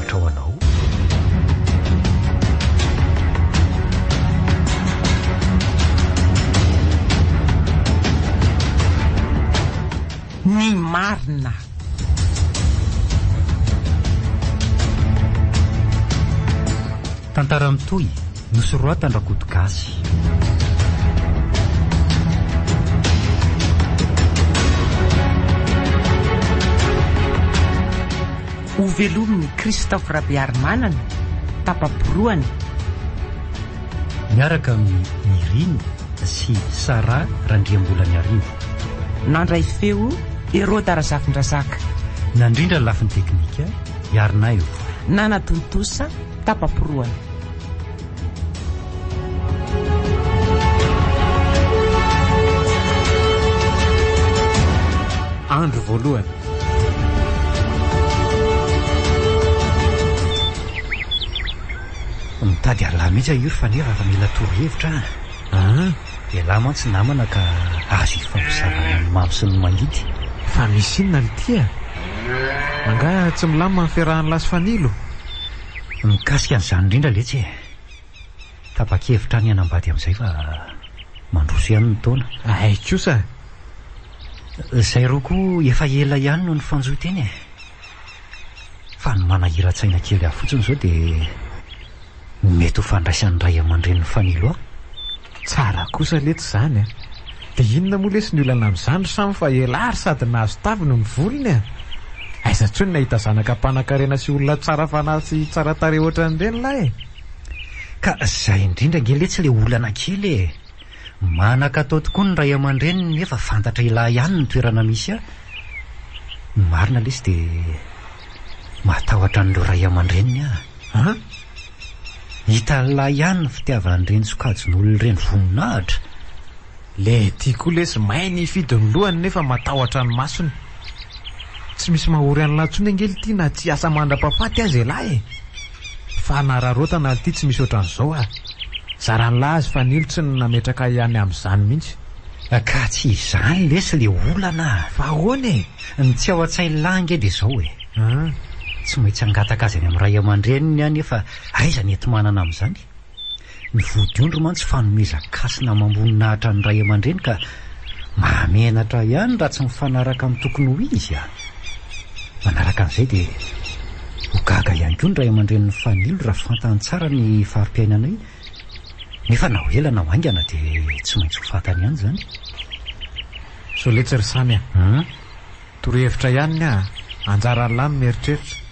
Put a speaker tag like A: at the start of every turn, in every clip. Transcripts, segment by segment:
A: Natolotra ho anao.
B: Ny marina.
A: Tantara mitohy, nosoratan'Rakotogasy.
B: Hovelomin'i Christophe Rabearimanana, tapa-porohana.
A: Miaraka amin'i Nirina sy Sarah Randriambolaniarivo.
B: Nandray feo, Heroda Razafindrazaka.
A: Nandrindra ny lafiny teknika, Iharinaivo.
B: Nanatontosa, tapa-porohana.
C: Andro voalohany.
A: Mitady an'lah mihitsy aho io ry Faneva fa mila torohevitra ah.
C: Ah.
A: Ialahy mantsy namana ka azo ifampizarana ny mamy sy ny mangidy.
C: Fa misy inona l'ty a? Angaha tsy milamina ny fiarahan'lah sy Fanilo?
A: Mikasika an'izany indrindra letsy e. Tapa-kevitra ny hanambady amin'izay fa mandroso ihany ny taona.
C: Hay kosa!
A: Izay roa koa efa ela ihany no nifanjohy teny e. Fa ny manahiran-tsaina kely ahy fotsiny izao dia ny mety ho fandraisan'ny ray aman-drenin'i Fanilo ahy.
C: Tsara kosa letsy izany a! Dia inona moa lesy ny olana amin'izany ry Samy fa elah ary sady nahazo tavy no nivolony a! Aiza intsony nahita zanaka mpanankarena sy olona tsara fanahy sy tsara tarehy ohatran'ireny lahy e!
A: Ka izay indrindra ange letsy ilay olana kely e! Manan-katao tokoa ny ray aman-dreniny nefa fantatra elah ihany ny toerana misy ahy. Ny marina lesy dia matahotra an'ireo ray aman-dreniny aho.
C: An?
A: Hitan'lah ihany ny fitiavan'ireny sokajin'olona ireny voninahitra.
C: Le ty koa lesy may ny hifidy ny lohany nefa matahotra ny masony. Tsy misy mahory an'lah intsony ange lty na tsy hiasa mandra-pahafaty aza elah e! Fanararaotana lty tsy misy ohatran'izao ah! Zaran'lah azy fanilo tsy ny nametraka ahy any amin'izany mihitsy.
A: Ka tsy izany lesy le olana ah!
C: Fa ahoana e?
A: Ny tsy ao an-tsain'lah ange dia izao e!
C: An!
A: Tsy maintsy hangataka azy any amin'ny ray aman-dreniny aho nefa aiza ny enti-manana amin'izany? Ny vodiondry mantsy fanomezan-kasina amam-boninahitra ny ray aman-dreny ka mahamenatra ihany raha tsy mifanaraka amin'ny tokony ho izy a! Manaraka an'izay dia ho gaga ihany koa ny ray aman-drenin'i Fanilo raha fantany tsara ny fari-piainanay nefa na ho ela na ho haingana dia tsy maintsy ho fantany ihany izany.
C: Sao letsy ry Samy a!
A: An?
C: Torohevitra ihany ny ahy, anjaran'lah no mieritreritra.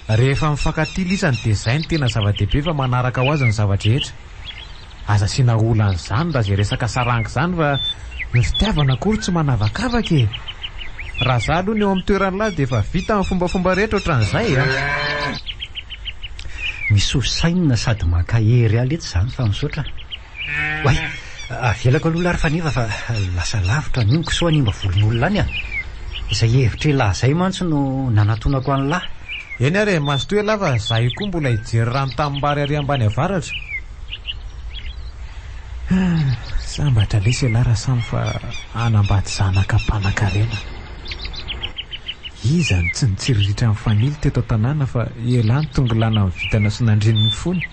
C: Rehefa mifankatia lisany dia zay no tena zava-dehibe fa manaraka ho azy ny zava-drehetra. Aza asiana olana izany raha izay resaka saranga izany fa ny fitiavana akory tsy manavakavaka e! Raha za aloha ny eo amin'ny toeran'lah dia efa vita ny fombafomba rehetra ohatran'izay a!
A: Misoa saina sady mankahery ahy letsy izany fa misaotra. Oay! Avelako aloha lahy ry Faneva fa lasa lavitra anio ny kisoa hanimba volon'olona any a! Izay hevitr'elah izay mantsy no nanatonako an'lah.
C: Eny ary e, mazotoa elah fa za io koa mbola hijery rano tanimbary ary ambany avaratra. Sambatra lesy elah Rasamy fa hanambady zanaka mpanankarena. Iza no tsy nitsiriritra an'i Fanilo teto an-tanàna fa elah no tongilana ny vintana sy nandriny ny fony.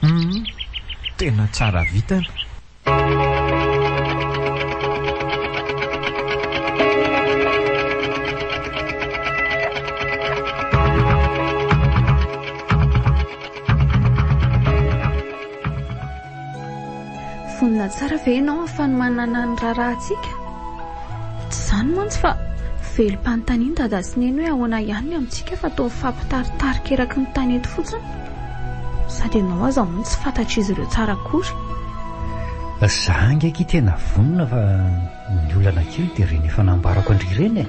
C: Humm tena tsara vitana.
D: Vonona tsara ve ianao amin'ny fanomanana ny raharahantsika? Tsy izany mantsy fa velom-panontaniana Dada sy Neny hoe ahoana ihany ny amintsika fa toa mifampitaritarika eraky ny tanety fotsiny. Sady ianao aza hono tsy fantatr'izy ireo tsara akory.
A: Za ange akia tena vonona fa ny olana kely dia ireny efa nambarako an-dry ireny e!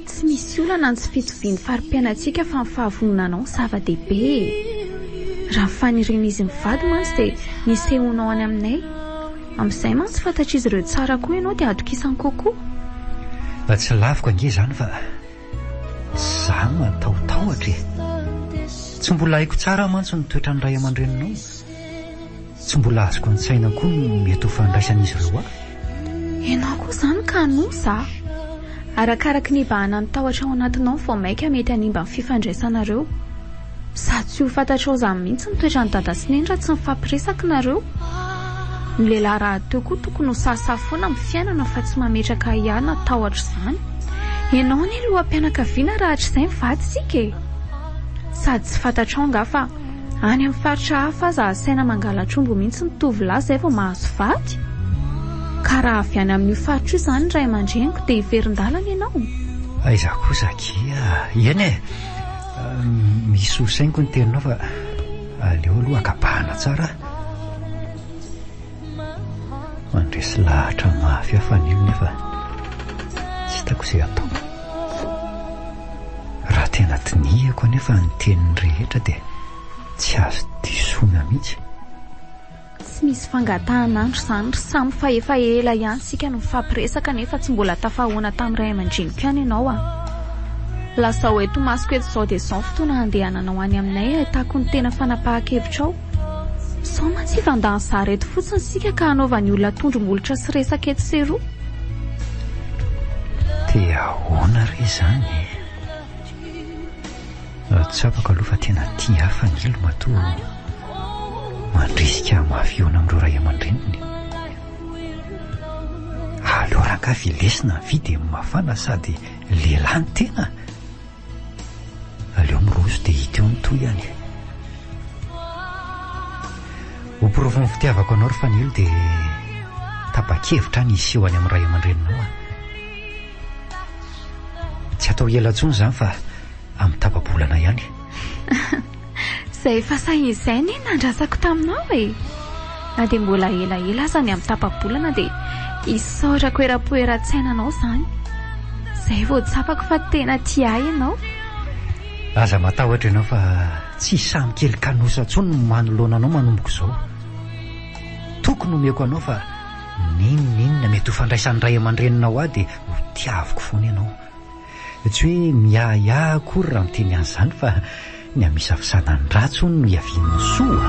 D: Tsy misy olana ny tsy fitovian'ny fari-piainantsika fa ny fahavononanao no zava-dehibe e! Raha ny fanirian'izy mivady mantsy dia ny hisehoanao any aminay. Amin'izay mantsy fantatr'izy ireo tsara koa ianao dia atokisany kokoa.
A: Mba tsy laviko ange izany fa za matahotahotra e! Tsy mbola haiko tsara mantsy ny toetran'ny ray aman-dreninao. Tsy mbola azoko an-tsaina koa ny mety ho fandraisan'izy ireo ahy.
D: Ianao koa izany ka hanosa a! Arakaraky ny hibahanan'ny tahotra ao anatinao no vao mainka mety hanimba ny fifandraisanareo. Sady tsy ho fantatrao izany mihitsy ny toetran'i dada sy neny raha tsy mifampiresaka nareo. Ny lehilahy rahateo koa tokony ho sahisahy foana amin'ny fiainana fa tsy mametraka ahiahy na tahotra izany. Ianao anie loham-pianakaviana raha hatrizay mivady isika e! Sady tsy fantatrao angaha fa any amin'ny faritra hafa aza asaina mangalatr'omby mihitsy ny tovolahy izay vao mahazo vady? Ka raha avy any amin'io faritra io izany ny ray aman-dreniko dia hiverin-dalana ianao?
A: Aiza kosa akia? Eny e! Misy ho sainiko ny teninao fa aleo aloha akabahana tsara. Mandresy lahatra mafy aho Fanilo nefa tsy hitako izay atao. Raha tena dinihako anefa ny teniny rehetra dia tsy azo disoina mihitsy.
D: Tsy misy fangatahan'andro izany ry Samy fa efa ela ihany isika no nifampiresaka nefa tsy mbola tafahoana tamin'ny ray aman-dreniko ihany ianao a! Lazao eto masoko eto izao dia izao ny fotoana handehananao any aminay ahitako ny tena fanapahan-kevitrao. Sao mantsy hivandany zara eto fotsiny isika ka hanaovan'ny olona tondro-molotra sy resaka etsy sy eroa.
A: Dia ahoana re izany e? Tsapako aloha fa tena tia ahy Fanilo matoa mandrisika ahy mafy hihaona amin'ireo ray aman-dreniny. Aleo rangahy velesina ny vy dia mafana sady lehilahy ny tena. Aleo miroso dia hita eo ny tohiny. Ho porofon'ny fitiavako anao ry Fanilo dia tapa-kevitra aho ny hiseho any amin'ny ray aman-dreninao aho. Tsy atao ela intsony izany fa amin'ny tapa-bolana ihany.
D: Izay efa sahy izay anie nandrasako taminao e! Na dia mbola elaela aza ny amin'ny tapa-bolana dia isaorako eram-po eran-tsaina anao izany. Izay vao tsapako fa tena tia ahy ianao.
A: Aza matahotra ianao fa tsy samy kely kanosa intsony ny manoloana anao manomboka izao. Toky no omeko anao fa N'inon'inona mety ho fandraisan'ny ray aman-dreninao ahy dia ho tiaviko foana ianao. Tsy hoe miahiahy akory raha miteny an'izany fa ny hamisavisana ny ratsy hono no hiavian'ny soa.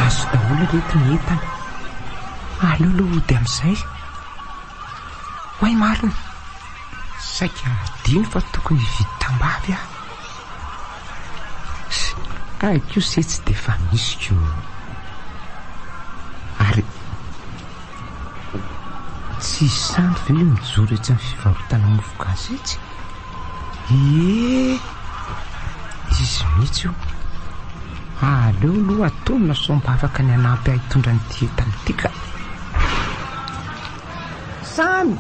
B: Azo daholo ireto ny entana. Aleo aloha hody amin'izay. Oay marina! Saika hadino fa tokony hividy tambavy aho. Hay kosa etsy dia efa misy ko. Ary tsy i Sandry ve io mijoro etsy amin'ny fivarotana mofo gasy etsy? Ie, izy mihitsy io. Aleo aloha atonina sao mba afaka ny hanampy ahy hitondra an'ity entana ity ka. Samy!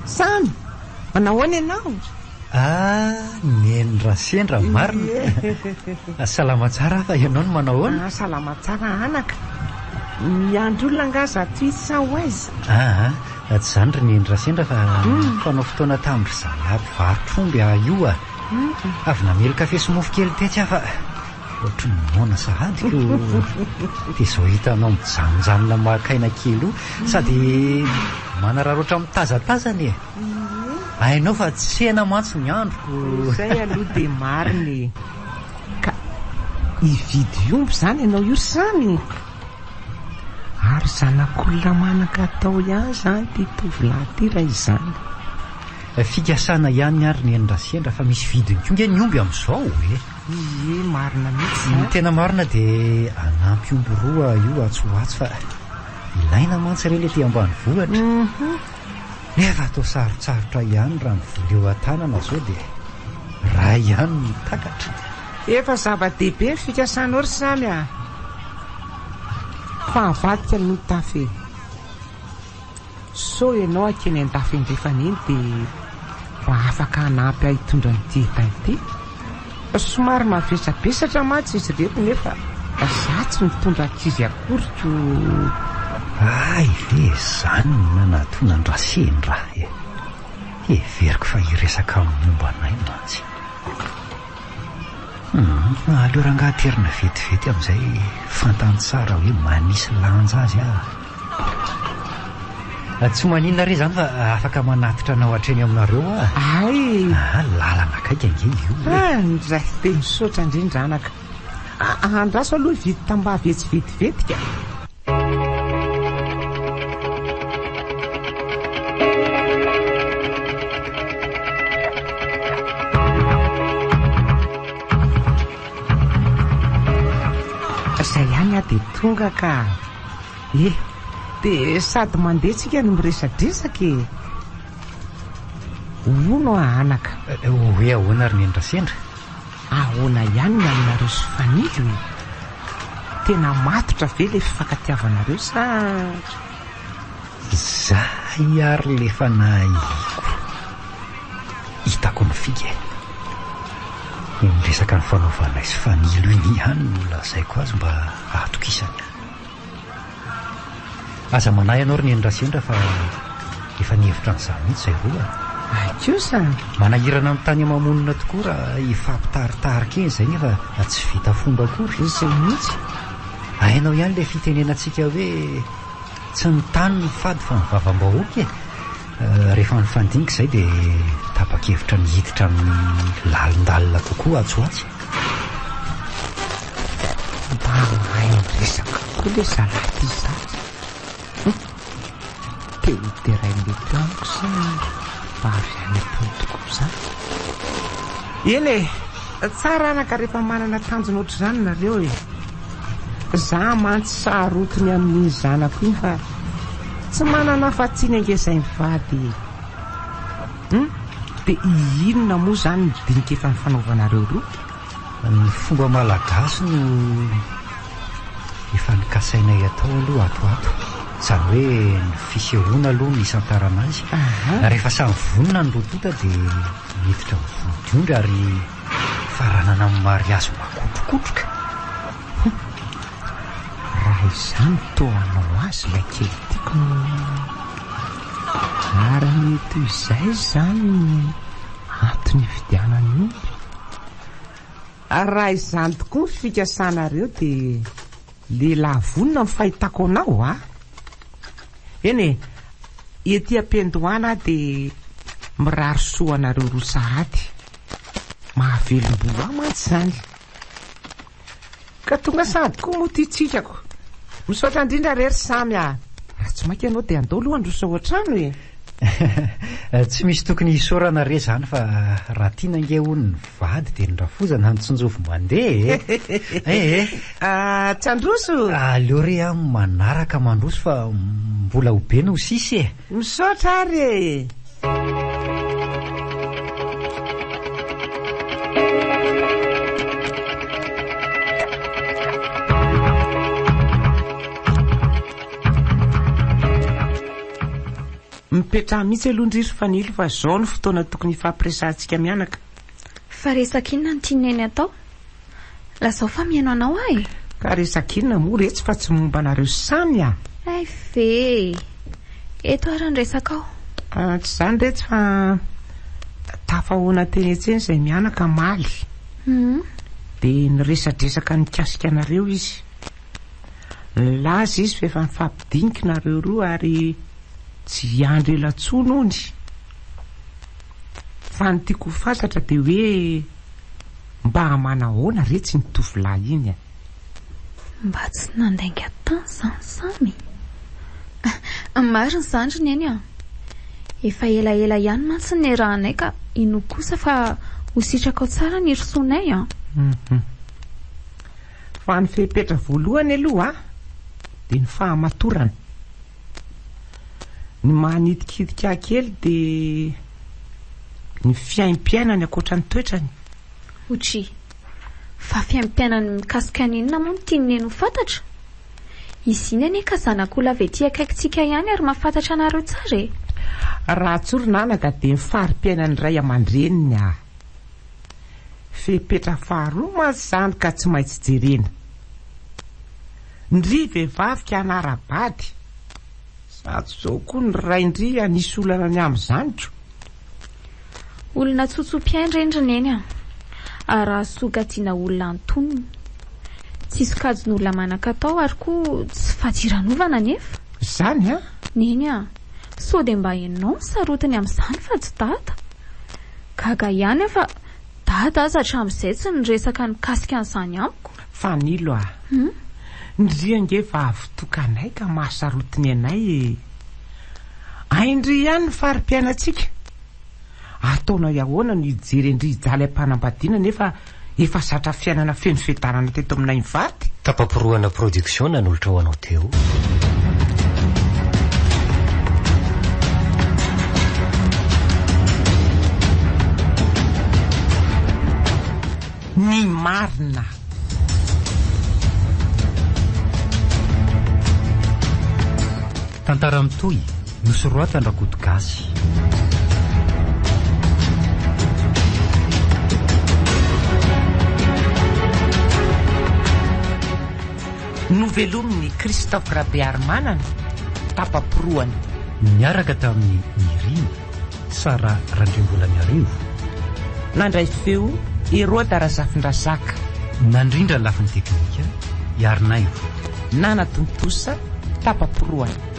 B: Samy! Manao ahoana ianao?
A: Ah, Neny Rasendra marina. Salama tsara aho fa ianao no manao ahoana?
B: Ah, salama tsara anaka. Miandry olona angaha za ty sa ho aiza?
A: Ah, ah, tsy izany ry Neny Rasendra fa mpanao fotoana tamin-dry zalahy mpivarotr'omby aho io ah. Avy namely kafe sy mofo kely tetsy aho fa ohatry ny noana sahady ko. Dia izao hitanao mijanonjanona maka aina kely io sady manararaotra mitazatazana e. Hainao fa tsena mantsy ny androko.
B: Izay aloha dia marina e. Ka hividy omby izany ianao io Samy? Ary zanak'olona manan-katao ihany izany ity tovolahy ity raha izany.
A: Fikasana ihany ary ny an'i Rasendra fa misy vidiny koa nge ny omby amin'izao e.
B: Ie, marina mihitsy izany.
A: Ny tena marina dia hanampy omby roa io atsy ho atsy fa ilaina mantsy re ilay aty ambanivohitra. Nefa toa sarotsarotra ihany raha ny vola eo an-tanana zao dia ray ihany no takatra.
B: Efa zava-dehibe ny fikasanao ry Samy a! Fa avadika aloha ny tafo e! Sao ianao hankeny an-dafy andrefana eny dia mba afaka hanampy ahy hitondra an'ity entana ity? Somary mavesabesatra mantsy izy ireto nefa za tsy mitondra ankizy akory ko.
A: Hay ve izany no nanatona an-dRasendra e! Heveriko fa hiresaka momba anay mantsy. Hum, aleo rangahy aterina vetivety amin'izay fantany tsara hoe manisy lanja azy aho. Tsy maninona re izany fa afaka manatitra anao hatreny aminareo aho.
B: Hay!
A: Ah, lalana akaiky ange io e.
B: Ah, ndray, dia misaotra indrindra anaka. Andraso aloha hividy tambavy etsy vetivetika. Zay ihany aho dia tonga ka. Eh, dia sady mandeha tsika no miresadresaka e. Hono aho anaka.
A: Hoe ahoana ry Neny Rasendra?
B: Ahoana ihany ny aminareo sy Fanilo e? Tena matotra ve le fifankatiavanareo sa.
A: Zay ary le fanahiko. Hitako ny fika e. Iny resaka nifanaovanay sy Fanilo iny ihany no lazaiko azy mba hahatokisany ahy. Aza manahy ianao ry Neny Rasendra fa efa nihevitra an'izany mihitsy izay roa a.
B: Hay kosa!
A: Manahirana ny tany ama-monina tokoa raha hifampitaritarika eny izay nefa tsy vita fomba akory.
B: Izay mihitsy.
A: Hainao ihany ilay fitenenantsika hoe tsy ny tany no fady fa ny vavam-bahoaka e. Rehefa nifandinika izay dia tapa-kevitra ny hiditra amin'ny lalindalina kokoa atsy ho atsy.
B: Mba mahay miresaka koa le zalahy ty zany. Hum. Te ho derain'ny eto amiko sa mba avy any am-pony tokoa izany? Eny e! Tsara anaka rehefa manana tanjona ohatr'izany nareo e! Za mantsy sarotiny amin'iny zanako iny fa tsy manana afa-tsy iny ange izay mivady e! Hum! Dia inona moa izany ny dinika efa nifanaovanareo roa?
A: Ny fomba malagasy no efa nokasainay atao aloha ato ho ato. Izany hoe ny fisehoana aloha no isantarana azy. Rehefa samy vonona ny roa tonta dia miditra amin'ny vodiondry ary faranana amin'ny mariazy makotrokotroka.
B: Hum! Raha izany toa hanao azy ilay kely tiako no. Ary mety ho izay izany no antony hividianany omby. Ary raha izany tokoa ny fikasanareo dia lehilahy vonona ny fahitako anao a! Eny e, ety am-piandohana aho dia mirary soa anareo roa sahady. Mahavelom-bolo ahy mantsy izany. Ka tonga sahady koa moa ity tsikako. Misaotra indrindra re ry Samy a! Raha tsy maika ianao dia andao aloha handroso ao an-trano e!
A: Tsy misy tokony hisaorana re izany fa raha tiana ange hono ny vady dia ny rafozana no tsinjovy mandeha e! Eh eh!
B: Tsy handroso?
A: Aleo re aho manaraka mandroso fa mbola ho be no sisa e!
B: Misaotra ary e! Mipetraha mihitsy aloha ndry ry Fanilo fa izao no fotoana tokony hifampiresahantsika mianaka.
D: Fa resaka inona no tian'i Neny atao? Lazao fa mihaino anao aho e!
B: Ka resaka inona moa retsy fa tsy momba anareo samy a!
D: Hay ve e! Eto ary ny resakao.
B: Ah, tsy izany retsy fa tafahoana teny an-tsena izay mianaka omaly.
D: Hum.
B: Dia niresadresaka nikasika anareo izy. Nilaza izy fa efa nifampidinika nareo roa ary tsy hiandry ela intsony hony. Fa ny tiako ho fantatra dia hoe Mba manahoana retsy iny tovolahy iny a?
D: Mba tsy nandainga tany izany Samy? Marina izany ry Neny a! Efa elaela ihany mantsy ny niarahanay ka inoako kosa fa ho sitrakao tsara ny hirosoanay a!
B: Hum. Fa ny fepetra voalohany aloha dia ny fahamatorana. Ny manitikitika ahy kely dia ny fiaimpiainany ankoatra ny toetrany.
D: Otri. Fa fiaimpiainany mikasika ny inona moa no tian'i Neny ho fantatra? Izy iny anie ka zanak'olona avy ety akaikintsika ihany ary mahafantatra anareo tsara e!
B: Raha tsorina anaka dia ny fari-piainan'ny ray aman-dreniny aho. Fepetra faharoa mantsy izany ka tsy maintsy jerena. Ndry vehivavy ka hanara-bady. Sady zao koa ny rain-dry hanisy olana ny amin'izany ko.
D: Olona tsotso-piaina ireny ry Neny a! Ary azo sokajiana olona antonony. Tsy sokajin'olona manan-katao ary koa tsy fadiranovana anefa.
B: Izany an?
D: Neny a! Sao dia mba ianao no sarotiny amin'izany fa tsy Dada? Gaga ihany aho fa Dada aza hatramin'izay tsy niresaka nikasika an'izany amiko.
B: Fanilo a! Ndry ange vavy tokanay ka mahasarotiny anay e! Hain-dry ihany ny fari-piainantsika. Ataonay ahoana no hijery an-dry hijaly am-panambadiana nefa efa zatra fiainana feno fiadanana teto aminay mivady?
A: Tapa-porohana production nanolotra ho anao teo.
B: Ny marina.
A: Tantara mitohy, nosoratan-dRakoto Gasy.
B: Novelomin'i Christophe Rabearimanana, tapa-porohana.
A: Niaraka tamin'i Nirina, Sarah Randriambolaniarivo.
B: Nandray feo, Heroda Razafindrazaka.
A: Nandrindra ny lafiny teknika, Iarinaivo.
B: Nanatontosa, tapa-porohana.